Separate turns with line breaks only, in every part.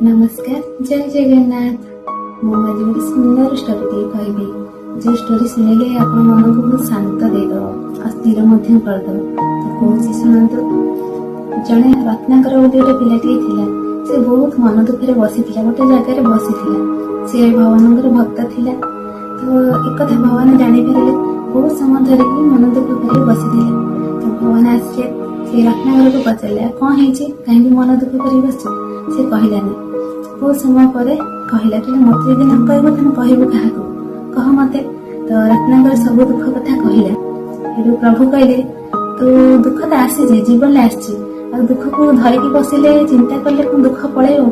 ନମସ୍କାର, ଜୟ ଜଗନ୍ନାଥ। ମୁଁ ଆଜି ଗୋଟେ ସୁନ୍ଦର ଷ୍ଟୋରିଟିଏ କହିବି, ଯେଉଁ ଷ୍ଟୋରି ଶୁଣିଲେ ଆପଣ ମନକୁ ବହୁତ ଶାନ୍ତ ଦେଇଦେବ ଆଉ ସ୍ଥିର ମଧ୍ୟ କରିଦେବ। ତ କହୁଛି, ଶୁଣନ୍ତୁ। ଜଣେ ରତ୍ନାକର ବୋଲି ଗୋଟେ ପିଲାଟିଏ ଥିଲା। ସେ ବହୁତ ମନ ଦୁଃଖରେ ବସିଥିଲା, ଗୋଟେ ଜାଗାରେ ବସିଥିଲା। ସେ ଭଗବାନଙ୍କର ଭକ୍ତ ଥିଲା। ତ ଏକଥା ଭଗବାନ ଜାଣିପାରିଲେ। ବହୁତ ସମୟ ଧରିକି ମନ ଦୁଃଖ କରି ବସିଥିଲା। ତ ଭଗବାନ ଆସିଲେ, ସେ ରତ୍ନାକରକୁ ପଚାରିଲେ, "କଣ ହେଇଛି? କାହିଁକି ମନ ଦୁଃଖ କରି ବସିଛୁ?" ସେ କହିଲାନି। ବହୁତ ସମୟ ପରେ କହିଲା, କହିଲେ, "ମତେ ଯଦି ନ କହିବୁ, ତାହେଲେ କହିବୁ କାହାକୁ? କହ ମତେ।" ତ ରତ୍ନାକର ସବୁ ଦୁଃଖ କଥା କହିଲା। ହେଠୁ ପ୍ରଭୁ କହିଲେ, "ତୁ ଦୁଃଖ ତ ଆସିଛି, ଜୀବନରେ ଆସିଛି, ଆଉ ଦୁଃଖକୁ ଧରିକି ବସିଲେ, ଚିନ୍ତା କଲେ କଣ ଦୁଃଖ ପଳେଇବ?"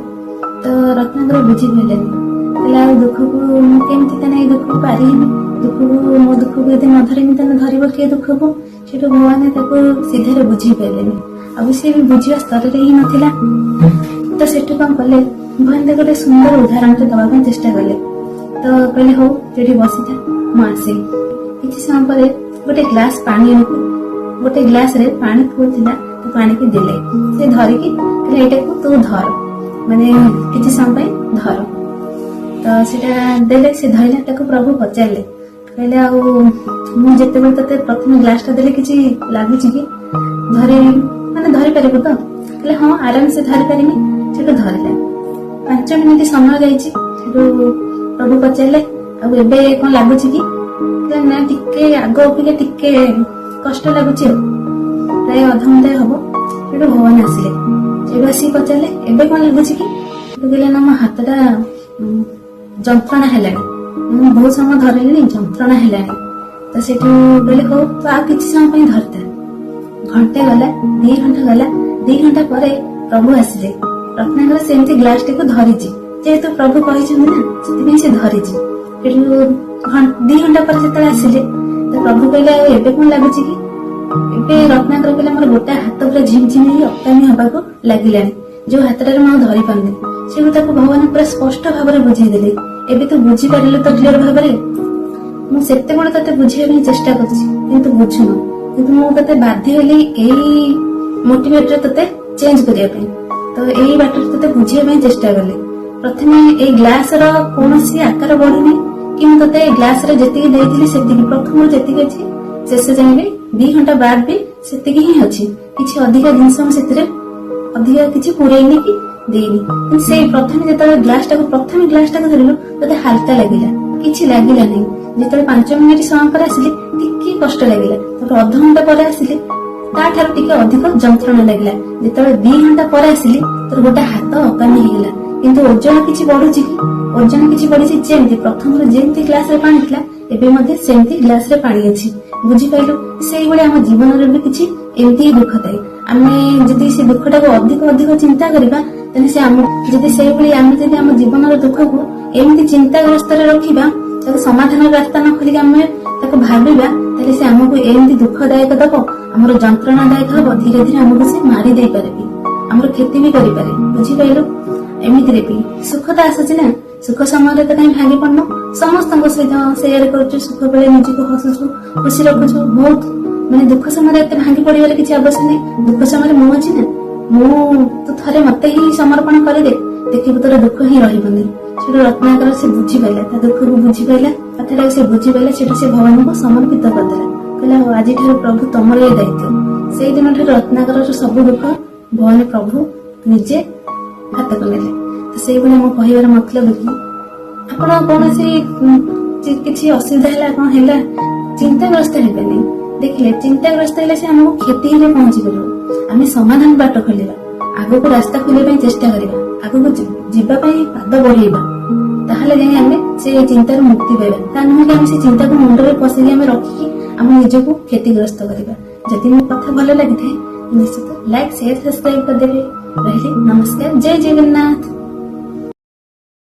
ତ ରତ୍ନାକର ବୁଝିପାରିଲେନି। କହିଲେ, "ଆଉ ଦୁଃଖକୁ ମୁଁ କେମିତି ତାହେଲେ ଏଇ ଦୁଃଖକୁ ପାରିବି? ଦୁଃଖକୁ, ମୋ ଦୁଃଖକୁ ଯଦି ନ ଧରିବି, ତାହେଲେ ଧରିବ କିଏ ଦୁଃଖକୁ?" ସେଠୁ ଭଗବାନ ତାକୁ ସିଧାରେ ବୁଝେଇ ପାରିଲେନି, ଆଉ ସେ ବି ବୁଝିବା ସ୍ତରରେ ହିଁ ନଥିଲା। ତ ସେଠୁ କଣ କଲେ, ଭଗବାନ ତାକୁ ଗୋଟେ ସୁନ୍ଦର ଉଦାହରଣଟେ ଦେବା ପାଇଁ ଚେଷ୍ଟା କଲେ। ତ କହିଲେ, "ହଉ, ସେଠି ବସିଥା, ମୁଁ ଆସେ।" କିଛି ସମୟ ପରେ ଗୋଟେ ଗ୍ଲାସ ପାଣି ଆଣିକି, ଗୋଟେ ଗ୍ଲାସରେ ପାଣି ଫୁଲ ଥିଲା, ତାକୁ ଆଣିକି ଦେଲେ। ସେ ଧରିକି କହିଲେ, "ଏଇଟାକୁ ତୁ ଧର, ମାନେ କିଛି ସମୟ ପାଇଁ ଧର।" ତ ସେଟା ଦେଲେ, ସେ ଧରିଲା। ତାକୁ ପ୍ରଭୁ ପଚାରିଲେ, କହିଲେ, "ଆଉ ମୁଁ ଯେତେବେଳେ ତତେ ପ୍ରଥମେ ଗ୍ଲାସଟା ଦେଲେ, କିଛି ଲାଗୁଛି କି? ଧରି ମାନେ ଧରିପାରିବୁ ତ?" କହିଲେ, "ହଁ, ଆରାମସେ ଧରିପାରିବି।" ସେଠୁ ଧରିଲା। 5 ମିନିଟ ସମୟ ଯାଇଛି। ସେଠୁ ପ୍ରଭୁ ପଚାରିଲେ, "ଆଉ ଏବେ କଣ ଲାଗୁଛି କି?" କହିଲା, "ନା, ଟିକେ ଆଗ ଅପେକ୍ଷା ଟିକେ କଷ୍ଟ ଲାଗୁଛି।" ଆଉ ପ୍ରାୟ ଅଧଘଣ୍ଟା ହବ, ସେଠୁ ଭଗବାନ ଆସିଲେ। ସେଠୁ ଆସିକି ପଚାରିଲେ, "ଏବେ କଣ ଲାଗୁଛି କି?" ସେଠୁ କହିଲେ, "ନା, ମୋ ହାତଟା ଯନ୍ତ୍ରଣା ହେଲାଣି। ମୁଁ ବହୁତ ସମୟ ଧରିଲିଣି, ଯନ୍ତ୍ରଣା ହେଲାଣି।" ତ ସେଠୁ କହିଲେ, "ହଉ, ତୁ ଆଉ କିଛି ସମୟ ପାଇଁ ଧରିଥା।" ଘଣ୍ଟେ ଗଲା, 2 ଘଣ୍ଟା ଗଲା। 2 ଘଣ୍ଟା ପରେ ପ୍ରଭୁ ଆସିଲେ। ରତ୍ନାକର ସେମିତି ଗ୍ଲାସଟିକୁ ଧରିଛି। ଯେହେତୁ ପ୍ରଭୁ କହିଛନ୍ତି ନା, ସେଥିପାଇଁ ସେ ଧରିଛି। ସେଠୁ 2 ଘଣ୍ଟା ପରେ ଯେତେବେଳେ ଆସିଲେ, ତ ପ୍ରଭୁ କହିଲେ, "ଆଉ ଏବେ କଣ ଲାଗୁଛି କି?" ଏବେ ରତ୍ନାକର କହିଲେ, "ମୋର ଗୋଟେ ହାତ ପୁରା ଝିମ୍ ଝିମ୍ ହେଇ ଅକାମୀ ହବାକୁ ଲାଗିଲାଣି, ଯୋଉ ହାତଟାରେ ମୁଁ ଆଉ ଧରି ପାରୁନି।" ସେଠୁ ତାକୁ ଭଗବାନ ପୁରା ସ୍ପଷ୍ଟ ଭାବରେ ବୁଝେଇଦେଲେ, "ଏବେ ତୁ ବୁଝିପାରିଲୁ ତ କ୍ଲିୟର ଭାବରେ? ମୁଁ ସେତେବେଳେ ତତେ ବୁଝେଇବା ପାଇଁ ଚେଷ୍ଟା କରୁଛି, କିନ୍ତୁ ବୁଝୁନୁ। କିନ୍ତୁ ମୁଁ ତତେ ବାଧ୍ୟ ହେଲି ଏଇ ମୋଟିଭେଟରେ ତତେ ଚେଞ୍ଜ କରିବା ପାଇଁ। ତ ଏଇ ବାଟରେ ତତେ ବୁଝେଇବା ପାଇଁ ଚେଷ୍ଟା କଲି। ପ୍ରଥମେ ଏଇ ଗ୍ଲାସର କୌଣସି ଆକାର ବଢୁନି କି ମୁଁ ତତେ ଗ୍ଲାସରେ ଯେତିକି ଦେଇଥିଲି ସେତିକି, ପ୍ରଥମରୁ ଯେତିକି ଅଛି, ଶେଷ ଯାଏଁ ବି, 2 ଘଣ୍ଟା ବାଦ ବି ସେତିକି ହିଁ ଅଛି। କିଛି ଅଧିକା ଜିନିଷ ମୁଁ ସେଥିରେ ଅଧିକା କିଛି ପୁରେଇନି କି ଦେଇନି। କିନ୍ତୁ ସେଇ ପ୍ରଥମେ ଯେତେବେଳେ ଗ୍ଲାସଟାକୁ, ପ୍ରଥମେ ଗ୍ଲାସଟାକୁ ଧରିଲୁ, ତତେ ହାଲକା ଲାଗିଲା, କିଛି ଲାଗିଲା ନାହିଁ। ଯେତେବେଳେ 5 ମିନିଟ ସମୟ ପରେ ଆସିଲି, ଟିକେ କଷ୍ଟ ଲାଗିଲା। ତାପରେ ଅଧଘଣ୍ଟା ପରେ ଆସିଲି, ତାଠାରୁ ଟିକେ ଅଧିକ ଯନ୍ତ୍ରଣା ଲାଗିଲା। ଯେତେବେଳେ 2 ଘଣ୍ଟା ପରେ ଆସିଲି, ତୋର ଗୋଟେ ହାତ ଅକାମୀ ହେଇଗଲା। କିନ୍ତୁ ଓଜନ କିଛି ବଢୁଛି କି? ଓଜନ କିଛି ବଢିଛି? ଯେମିତି ପ୍ରଥମରୁ ଯେମିତି ଗ୍ଲାସରେ ପାଣି ଥିଲା, ଏବେ ମଧ୍ୟ ସେମିତି ଗ୍ଲାସରେ ପାଣି ଅଛି। ବୁଝିପାରିଲୁ? ସେଇଭଳି ଆମ ଜୀବନରେ ବି କିଛି ଏମିତି ହିଁ ଦୁଃଖ ଥାଏ। ଆମେ ଯଦି ସେ ଦୁଃଖଟାକୁ ଅଧିକ ଅଧିକ ଚିନ୍ତା କରିବା, ତାହେଲେ ସେ ଆମ ଯଦି ସେଇଭଳି ଆମେ ଯଦି ଆମ ଜୀବନର ଦୁଃଖକୁ ଏମିତି ଚିନ୍ତାଗ୍ରସ୍ତରେ ରଖିବା, ତାକୁ ସମାଧାନର ରାସ୍ତା ନ ଖୋଲିକି ଆମେ ତାକୁ ଭାବିବା, ତାହେଲେ ସେ ଆମକୁ ଏମିତି ଦୁଃଖଦାୟକ ଦବ, ଆମର ଯନ୍ତ୍ରଣାଦାୟକ ହବ। ଧୀରେ ଧୀରେ ଆମକୁ ସେ ମାରି ଦେଇପାରେ ବି, ଆମର କ୍ଷତି ବି କରିପାରେ। ବୁଝିପାରିଲୁ? ଏମିତିରେ ବି ସୁଖ ତ ଆସୁଛି ନା, ସୁଖ ସମୟରେ ତ କାହିଁ ଭାଙ୍ଗି ପଡୁନୁ? ସମସ୍ତଙ୍କ ସହିତ ସେୟାର କରୁଛୁ, ସୁଖ ବେଳେ ନିଜକୁ ହସୁଛୁ, ଖୁସି ରଖୁଛୁ ବହୁତ। ମାନେ ଦୁଃଖ ସମୟରେ ଏତେ ଭାଙ୍ଗି ପଡିବାର କିଛି ଆବଶ୍ୟକ ନାହିଁ। ଦୁଃଖ ସମୟରେ ମୁଁ ଅଛି ନା। ମୁଁ ତୁ ଥରେ ମତେ ହିଁ ସମର୍ପଣ କରିଦେ, ଦେଖିବୁ ତୋର ଦୁଃଖ ହିଁ ରହିବନି। ସେଠୁ ରତ୍ନାକର ସେ ବୁଝିପାରିଲା, ତା ଦୁଃଖକୁ ବୁଝିପାରିଲା, କଥାଟାକୁ ସେ ବୁଝିପାରିଲା। ସେଠୁ ସେ ଭଗବାନଙ୍କୁ ସମର୍ପିତ କରିଦେଲା। କହିଲା, "ହଉ, ଆଜିଠାରୁ ପ୍ରଭୁ ତମର ଏ ଦାୟିତ୍ୱ।" ସେଇ ଦିନଠାରୁ ରତ୍ନାକରର ସବୁ ଦୁଃଖ ଭଗବାନ ପ୍ରଭୁ ନିଜେ ହାତକୁ ନେଲେ। ତ ସେଇଭଳି ମୋ କହିବାର ମତଲବ କି ଆପଣ କୌଣସି କିଛି ଅସୁବିଧା ହେଲା, କଣ ହେଲା, ଚିନ୍ତାଗ୍ରସ୍ତ ହେବେନି। ଦେଖିଲେ, ଚିନ୍ତାଗ୍ରସ୍ତ ହେଲେ ସେ ଆମକୁ କ୍ଷତି ହେଲେ ପହଞ୍ଚି ପାରିବ। ଆମେ ସମାଧାନ ବାଟ ଖୋଲିବା, ଆଗକୁ ରାସ୍ତା ଖୋଲିବା ପାଇଁ ଚେଷ୍ଟା କରିବା, ଆଗକୁ ଯିବା ପାଇଁ ପାଦ ବଢେଇବା, ତାହେଲେ ଯାଇ ଆମେ ସେ ଚିନ୍ତାରୁ ମୁକ୍ତି ପାଇବା। ତା ନୁହେଁ କି ଆମେ ସେ ଚିନ୍ତାକୁ ମୁଣ୍ଡରେ ପଶେଇକି ଆମେ ରଖିକି ଆମ ନିଜକୁ କ୍ଷତିଗ୍ରସ୍ତ କରିବା। ଯଦି ମୋ କଥା ଭଲ ଲାଗିଥାଏ, ନିଶ୍ଚିତ ଲାଇକ୍, ସେୟାର, ସବସ୍କ୍ରାଇବ କରିଦେବେ। ରହିଲି, ନମସ୍କାର, ଜୟ ଜଗନ୍ନାଥ।